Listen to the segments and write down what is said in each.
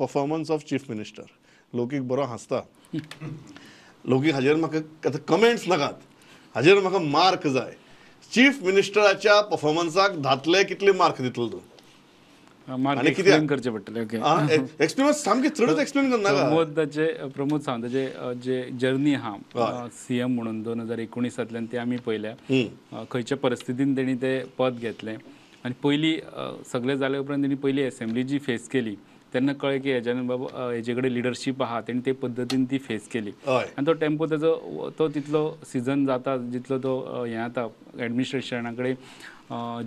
Performance of chief minister. Loukik बरो हांसता. लौकीक हाजेर म्हाका आतां कमेंट्स नाकात, हाजेर म्हाका मार्क जाय. चीफ मिनिस्टराच्या परफॉर्मन्साक 10तले कितले मार्क दितलो तूं? मार्क एक्सप्लेन करचे पडटले. ओके, एक्सप्लेन सामकें चडच एक्सप्लेन करनाका. प्रमोद सावंताचे जे जर्नी आहा सीएम म्हणून 2019 ते आमी पळयल्या, खंयच्या परिस्थितीन तेणी ते पद घेतलें आनी पयली सगळें जाले उपरांत तेणी पयली एसेंब्ली जी फेस केली तेन्ना कळ्ळें की हेज्यान बाबा हेजे कडेन लिडरशीप आहा, तेणी ते पद्दतीन ती फेस केली. आनी तो टेम्पो तेजो तो तितलो सिजन जाता जितलो तो हें जाता एडमिनिस्ट्रेशना कडेन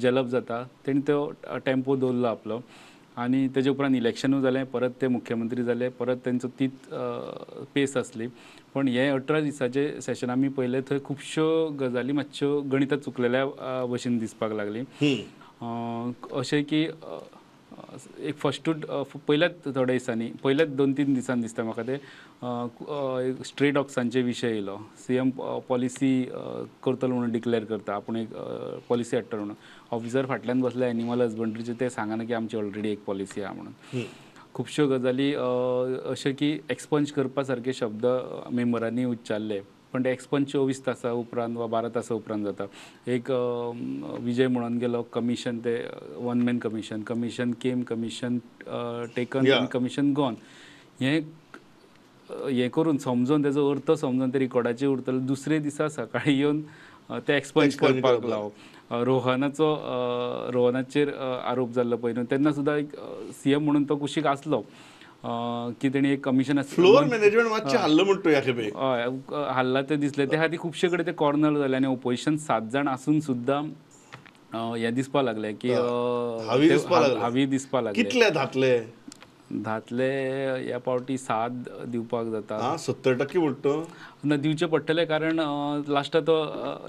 जेलप जाता, तेणी तो टेम्पो दवरलो आपलो. आनी तेजे उपरांत इलेक्शनूय जालें, परत ते मुख्यमंत्री जाले, परत तेंचो तीच पेस आसली. पण हे 18 दिसाचे सेशन आमी पळयलें थंय खुबश्यो गजाली मातश्यो गणितां चुकलेल्या भशेन दिसपाक लागली. अशें की एक फस्टूच पयल्याच थोड्या दिसांनी, पयल्याच 2-3 दिसांनी दिसता म्हाका ते स्ट्रे डॉग्सांचे विशय येयलो. सीएम पॉलिसी करतलो म्हणून डिक्लेअर करता, आपूण एक पॉलिसी हाडटलो म्हणून. ऑफिसर फाटल्यान बसले एनिमल हजबंड्रीचे, ते सांगना की आमची ऑलरेडी एक पॉलिसी आहा म्हणून. खुबश्यो गजाली अशें की एक्सपंज करपा सारके शब्द मेंबरांनी उच्चारले, पण ते एक्सपंज 24 तासां उपरांत वा 12 तासां उपरांत जाता. एक विजय म्हणून गेलो कमिशन, ते one man commission, commission came, commission taken आनी कमिशन गॉन. हें हें करून समजून तेजो अर्थ समजून ते रिकॉर्डाचेर उरतले. दुसरे दिसा सकाळी येवन ते एक्सपंज करपाक लावप. रोहनाचो रोहनाचेर आरोप जाल्लो पळय न्हू, तेन्ना सुद्दां एक सीएम म्हणून तो कुशीक आसलो की तेणी एक कमिशन फ्लोर मॅनेजमेंट मातशें हाल्लो म्हणटा ह्या खेपे. हय, हाल्ला तें दिसलें. त्या खातीर खुबशे कडेन ते कॉर्नर जाले आनी ओपोजिशन 7 जाण आसून सुद्दां हें दिसपाक लागलें की हावी दिसपाक लागलें. कितले 10तले? 10तले ह्या पावटी 7 दिवपाक जाता. 70% म्हणटा ना दिवचें पडटलें, कारण लास्टाक तो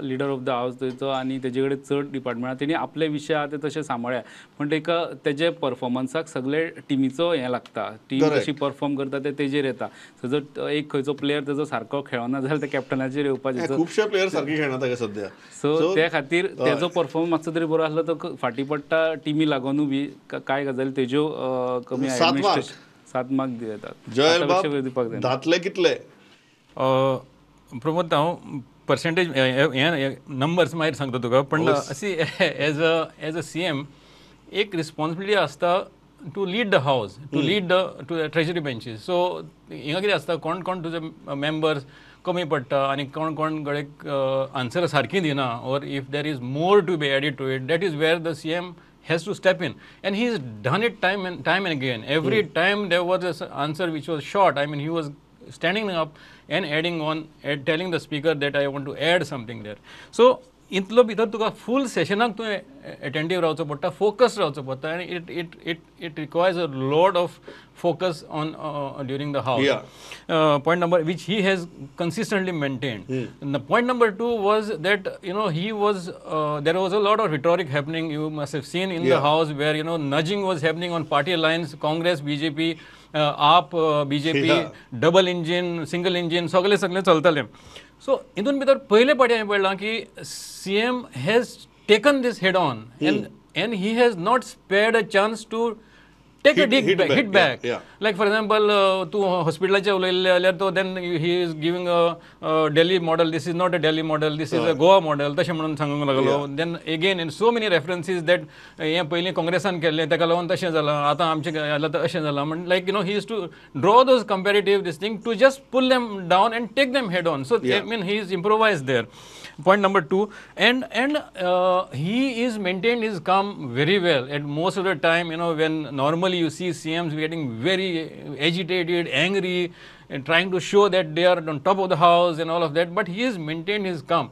लिडर ऑफ the house थंयचो आनी तेजे कडेन चड डिपार्टमेंट, तेणी आपले विशय आहा ते तशे सांबाळ्ळ्या. पण तेका तेजे परफॉर्मन्साक सगळे टिमीचो हें लागता, टीम कशी परफॉर्म करता ते तेजेर येता. सो जर एक खंयचो प्लेयर तेजो सारको खेळना जाल्यार ते कॅप्टनाचेर येवपाचें. खुबशे प्लेयर सारके खेळना ताका सद्या. सो त्या खातीर तेजो परफॉर्मन्स मातसो तरी बरो आसलो तो फाटीं पडटा टिमी लागोनूय बी कांय गजाली तेज्यो कमी. 7 मार्क दितात. जयल बाब, 10तले कितले? प्रमोद, हांव पर्सेंटेज हे नंबर्स मागीर सांगता तुका, पण see as a CM एक रिस्पॉन्सिबिलिटी आसता to lead the house, to lead the to the treasury benches. So हिंगा कितें आसता, कोण कोण तुजे मेंबर्स कमी पडटा आनी कोण कोण कडेन आन्सर सारकी दिना, or if there is more to be added to it, that is where the CM has to step in, and he has done it time and time and again. Every time there was an answer which was short, I mean, he was standing up and adding on, telling the speaker that I want to add something there. So इतलो भितर तुका फूल सेशनाक तुवें एटेंटीव रावचो पडटा, focus रावचो पडटा, आनी it it it it requires a lot of focus on during the house. Point number which he has consistently maintained. Point number 2 was that you know he was there was a lot of rhetoric happening, you must have seen in the house, where you know nudging was happening on party lines, Congress, BJP, AAP, BJP, double engine, single engine, सगळे सगळे चलताले. So हितून भितर पयले पाटी हांवें पळयलां की CM has taken this head on and he has not spared a chance to take a dig back, hit back. Like for example, तूं हॉस्पिटलाचेर उलयल्लें जाल्यार तो then he is giving a Delhi model, this is not a Delhi model, this is a Goa model, तशें म्हणून सांगूंक लागलो. Then again in so many references that हें पयलीं काँग्रेसान केल्लें ताका लागून तशें जालां, आतां आमचें जालां तर अशें जालां म्हण, like you know he is to draw those comparative this thing to just pull them down and take them head on. So I mean he is improvise there. Point number 2, and he is maintained his calm very well at most of the time. You know, when normally you see CMs getting very agitated, angry, and trying to show that they are on top of the house and all of that, but he has maintained his calm.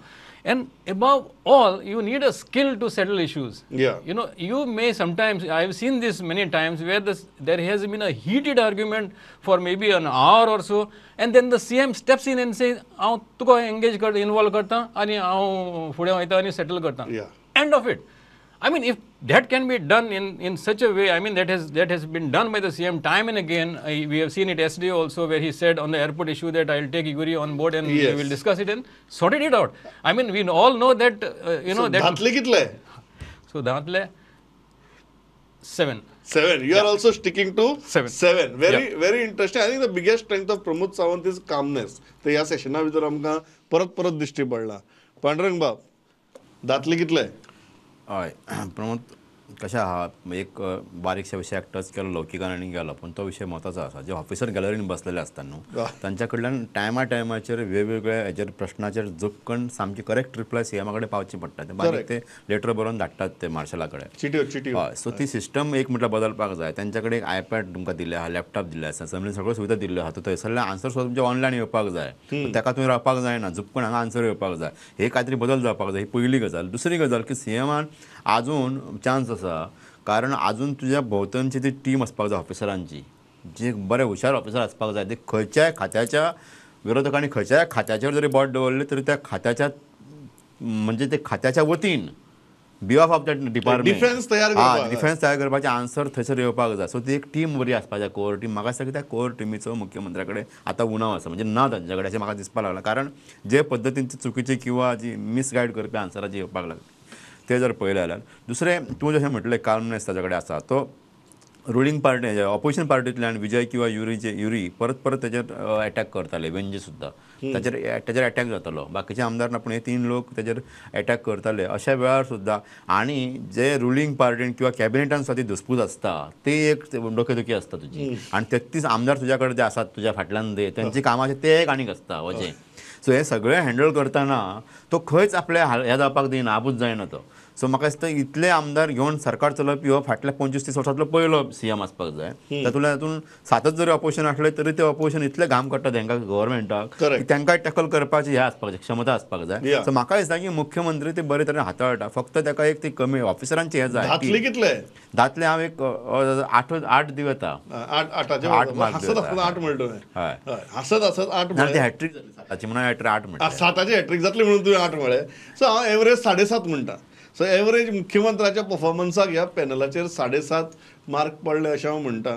And above all, you need a skill to settle issues. You know, you may sometimes, I have seen this many times, where this, there has been a heated argument for maybe an hour or so, and then the CM steps in and says, हांव तुका engage करता, involve करता आनी हांव फुडें वयता आनी settle करता. End of it. I mean, if that can be done in such a way, I mean, that has been done by the CM time and again. We have seen it yesterday also, where he said on the airport issue that I will take Yuri on board and we will discuss it, and sorted it out. I mean, we all know that, you know, that. Dhatle kitle? So, Dhatle 7. 7. You are also sticking to 7. 7. Very very interesting. I think the biggest strength of Pramod Sawant is calmness. ते ह्या सेशना भितर आमकां परत परत दिश्टी पडला. पांडुरंग बाब, दातले कितले? हय प्रमोद, कशें आहा, एक बारीकशा विशयाक टच केलो लौकिकान आनी गेलो, पूण तो विशय म्हत्वाचो आसा. जे ऑफिसर गॅलरीन बसलेले आसता न्हू, तांच्या कडल्यान टायमा टायमाचेर वेगवेगळ्या हेजेर प्रश्नाचेर झपकन सामकी करेक्ट रिप्लाय सीएमा कडेन पावची पडटा. ते बारीक ते लेटर बरोवन धाडटात ते मार्शला कडेन. हय, सो ती सिस्टम एक म्हटल्यार बदलपाक जाय. तांच्या कडेन एक आयपॅड तुमकां दिल्ले आहा, लॅपटॉप दिल्ले आसा, असेंब्लीन सगळ्यो सुविधा दिल्ल्यो आहा, तो थंयसरले आन्सर सुद्दां तुमचे ऑनलायन येवपाक जाय. ताका तुवें रावपाक जायना, झपकन हांगा आन्सर येवपाक जाय. हे कांय तरी बदल जावपाक जाय. ही पयली गजाल. दुसरी गजाल की सीएमान आजून चान्स आसा, कारण आजून तुज्या भोंवतणची ती टीम आसपाक जाय ऑफिसरांची, जे बरे हुशार ऑफिसर आसपाक जाय. ते खंयच्याय खात्याच्या विरोधकांनी खंयच्याय खात्याचेर जरी बोट दवरलें तरी त्या खात्याच्या म्हणजे ते खात्याच्या वतीन behalf of that department defence तयार करपाचे आन्सर थंयसर येवपाक जाय. सो ती एक टीम बरी आसपाक जाय, कोर टीम. म्हाका दिसता की त्या कोर टिमीचो मुख्यमंत्र्या कडेन आतां उणाव आसा, म्हणजे ना तांच्या कडेन अशें म्हाका दिसपाक लागलां. कारण जे पद्दतीन चुकीची किंवा जी मिसगायड करपी आन्सरां जी येवपाक लागली ते जर पळयलें जाल्यार. दुसरें, तूं जशें म्हटलें काल्मनेस ताच्या कडेन आसा, तो रुलिंग पार्टी ऑपोजिशन पार्टींतल्यान विजय किंवा युरी परत परत ताचेर एटॅक करताले, वेंजी सुद्दां ताचेर एटॅक जातालो, बाकीचे आमदार ना, पूण हे 3 लोक ताचेर एटॅक करताले. अशा वेळार सुद्दां आनी जे रुलिंग पार्टीन किंवा कॅबिनेटान सुद्दां ती धुसपूस आसता, ती एक डोकेदुखी आसता तुजी. आनी 33 आमदार तुज्या कडेन जे आसात तुज्या फाटल्यान ते तेंची कामाचें ते एक आनीक आसता वजें. सो हें सगळें हँडल करतना तो खंयच आपल्या हें जावपाक दिना, आबूज जायना तो. सो म्हाका दिसता इतले आमदार घेवन सरकार चलोवपी हो फाटल्या 25-30 वर्सांतलो पयलो सीएम आसपाक जाय. तातूंतल्यान तातूंत 7 जरी ऑपोजिशन आसलें तरी ते ऑपोजिशन इतले घाम काडटा तांकां गव्हर्मेंटाक, तांकां टॅकल करपाची हें आसपाक जाय, क्षमता आसपाक जाय. सो म्हाका दिसता की मुख्यमंत्री ते बरे तरेन हाताळटा, फक्त ताका एक ती कमी ऑफिसरांची हें जाय. दातले कितले? दातले हांव एक 8 दिवं येता. 8 मार्क. 8 म्हणटा. हय, हासत हासत 8. हॅट्रीक जाली 7 म्हणून 8 म्हणटा. 7 हॅट्रीक जातली म्हणून तुवें 8 म्हळें. सो हांव एवरेज 7.5 म्हणटा. सो एवरेज मुख्यमंत्र्याच्या परफॉर्मन्साक ह्या पॅनलाचेर 7.5 मार्क पडले अशें हांव म्हणटा.